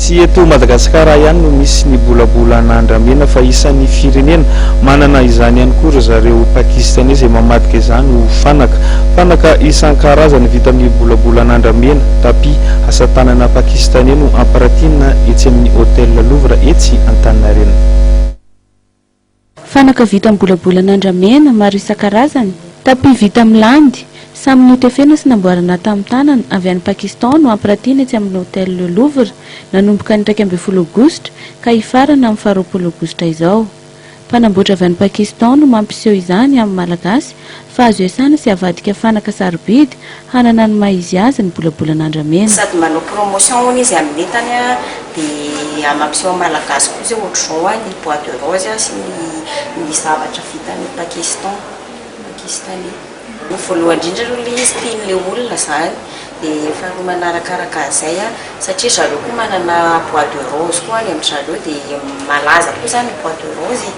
Tsy eto Madagasikara ihany no misy ny bolabolan'andramena fa isan'ny firenena manana izany ihany koa ry zareo Pakistaney izay mamadika izany ho fanaka. Fanaka isan-karazany vita amin'ny bolabolan'andramena, tapis, asa tanana pakistaney no ampiratiana etsy amin'ny Hotel Louvre etsy Antaninarenina. Fanaka vita amin'ny bolabolan'andramena maro isan-karazany, tapis vita amin'ny landy, samy notefena sy namboarina tamin'ny tanana avy any Pakistan no ampiratiana etsy amin'ny Hotel Le Louvre nanomboka ny 11 aogositra ka hifarana amin'ny faha 20 aogositra izao. Mpanamboatra avy any Pakistan no mampiseho izany amin'ny Malagasy fa azo iasana sy avadika fanaka sarobidy hanana ny maha izy azy ny bolabolan'andramena. Sady manao promotion hono izy amin'ny entany a, dia mampiseho amin'ny Malagasy koa izy hoe ohatr'izao a ny bois de rose sy ny zavatra vitan'ny Pakistan, pakistanais. Voalohany indrindra aloha ilay izy tian'ilay olona izany, dia faharoa manarakaraka an'izay a, satria zareo koa manana bois de rose koa any amin-dry zareo, dia malaza koa izany ny bois de rose e.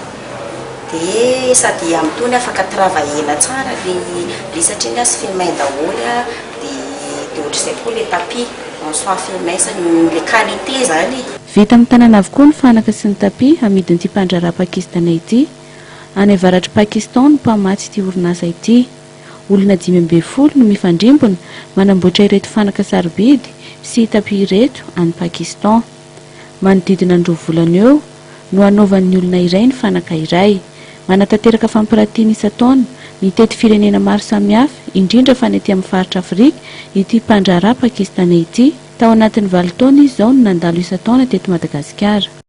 Dia sady amin'itony afaka travailler-na tsara ilay satria ny azy fait main daholo a, dia dia ohatr'izay koa ilay tapis en soie fait main sy ny qualité izany e. Vita amin'ny tanana avokoa ny fanaka sy ny tapis amidin'ity mpandraharaha pakistanais ity. Any avaratr'i Pakistan no mpamatsy ity orinasa ity. Olona 15 no mifandrimbona manamboatra ireto fanaka sarobidy sy tapis ireto any Pakistan. Manodidina ny 2 volana eo no hanaovan'ny olona iray ny fanaka iray. Manatanteraka fampiratiana isan-taona, mitety firenena maro samihafa, indrindra fa ny aty amin'ny faritra Afrika, ity mpandraharaha pakistanais ity. Tao anatin'ny 8 taona izy izao no nandalo isan-taona teto Madagasikara.